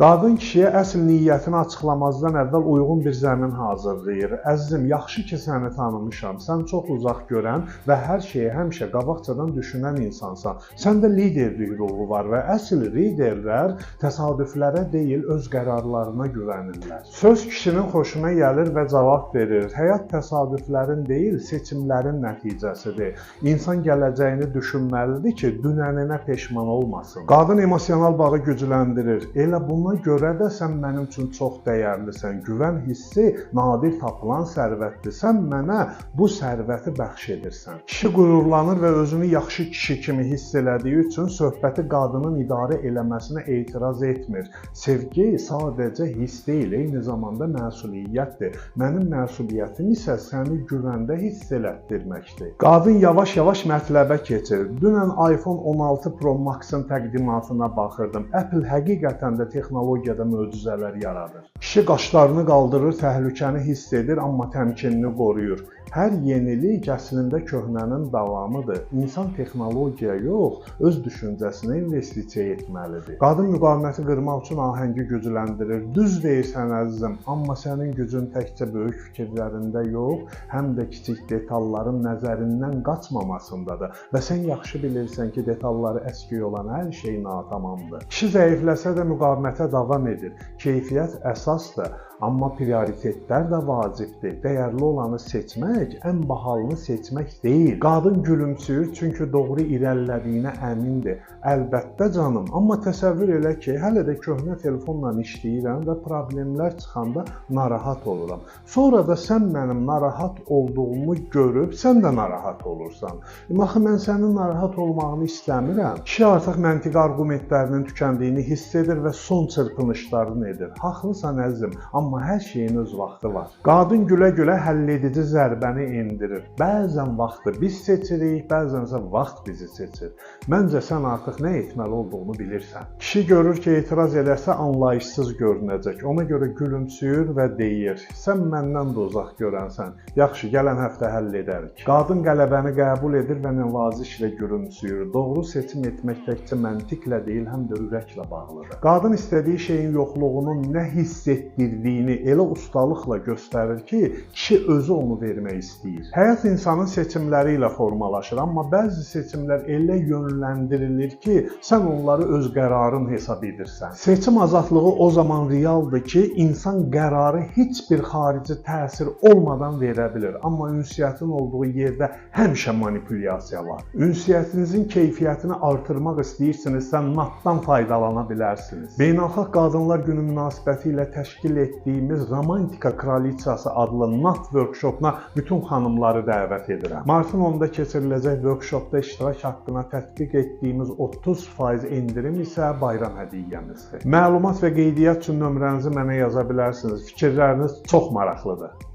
Qadın kişiyə əsl niyyətini açıqlamazdan əvvəl uyğun bir zəmin hazırlayır. Əzizim, yaxşı ki səni tanımışam. Sən çox uzaq görən və hər şeyi həmişə qabaqcadan düşünən insansan. Səndə liderlik ruhu var və əsl liderlər təsadüflərə deyil, öz qərarlarına güvənirlər. Söz kişinin xoşuna gəlir və cavab verir. Həyat təsadüflərin deyil, seçimlərin nəticəsidir. İnsan gələcəyini düşünməlidir ki, dünəninə peşman olmasın. Qadın emosional bağı gücləndirir. Elə buna görə də sən mənim üçün çox dəyərlisən. Güvən hissi nadir tapılan sərvətdir. Sən mənə bu sərvəti bəxş edirsən. Kişi qürurlanır və özünü yaxşı kişi kimi hiss elədiyi üçün söhbəti qadının idarə eləməsinə etiraz etmir. Sevgi sadəcə hiss deyil, eyni zamanda məsuliyyətdir. Mənim məsuliyyətim isə səni güvəndə hiss elətdirməkdir. Qadın yavaş-yavaş mətləbə keçir. Dünən iPhone 16 Pro Max-ın təqdimatına baxırdım. Apple həqiqətən də texnologiyada möcüzələr yaradır. Kişi qaşlarını qaldırır, təhlükəni hiss edir, amma təmkinini qoruyur. Hər yenilik əslində köhnənin davamıdır. İnsan texnologiya yox, öz düşüncəsinə investisiya etməlidir. Qadın müqaviməti qırmaq üçün ahəngi gücləndirir. Düz deyirsən əzizim, amma sənin gücün təkcə böyük fikirlərində yox, həm də kiçik detalların nəzərindən qaçmamasındadır. Və sən yaxşı bilirsən ki, detalları əskik olan hər şey natamamdır. Kişi zəifləsə də müqavimətə davam edir. Keyfiyyət əsasdır, amma prioritetlər də vacibdir. Dəyərli olanı seçmək, ən bahalını seçmək deyil. Qadın gülümsüyür, çünki doğru irəlilədiyinə əmindir. Əlbəttə canım, amma təsəvvür elə ki, hələ də köhnə telefonla işləyirəm və problemlər çıxanda narahat oluram. Sonra da sən mənim narahat olduğumu görüb, sən də narahat olursan. Axı mən sənin narahat olmağını istəmirəm. Kişi artıq məntiqi arqumentlərinin tükəndiyini hiss edir və son çırpınışlarını edir. Haqlısan əzizim, amma hər şeyin öz vaxtı var. Qadın gülə-gülə həlledici zərbəni endirir. Bəzən vaxtı biz seçirik, bəzənsə vaxt bizi seçir. Məncə sən artıq nə etməli olduğunu bilirsən. Kişi görür ki, etiraz eləsə anlayışsız görünəcək. Ona görə gülümsüyür və deyir: "Sən məndən də uzaq görənsən. Yaxşı, gələn həftə həll edərik." Qadın qələbəni qəbul edir və nəvazişlə gülümsüyür. Doğru seçim etmək təkcə məntiqlə deyil, həm də ürəklə bağlıdır. Qadın istədiyi şeyin yoxluğunun nə hiss etdirdiyini elə ustalıqla göstərir ki, kişi özü onu vermək istəyir. Həyat insanın seçimləri ilə formalaşır, amma bəzi seçimlər elə yönləndirilir ki, sən onları öz qərarın hesab edirsən. Seçim azadlığı o zaman realdır ki, insan qərarı heç bir xarici təsir olmadan verə bilir. Amma ünsiyyətin olduğu yerdə həmişə manipulyasiya var. Ünsiyyətinizin keyfiyyətini artırmaq istəyirsinizsə, NAT-dan faydalana bilərsiniz. Beynəlxalq Qadınlar Günü münasibəti ilə təşkil etdiyimiz Romantika Kraliçası adlı NAT workshopuna bütün xanımları dəvət edirəm. Martın 10-da keçiriləcək workshopda iştirak haqqına tətbiq etdiyimiz 30% endirim isə bayram hədiyyəmizdir. Məlumat və qeydiyyat üçün nömrənizi mənə yaza bilərsiniz. Fikirləriniz çox maraqlıdır.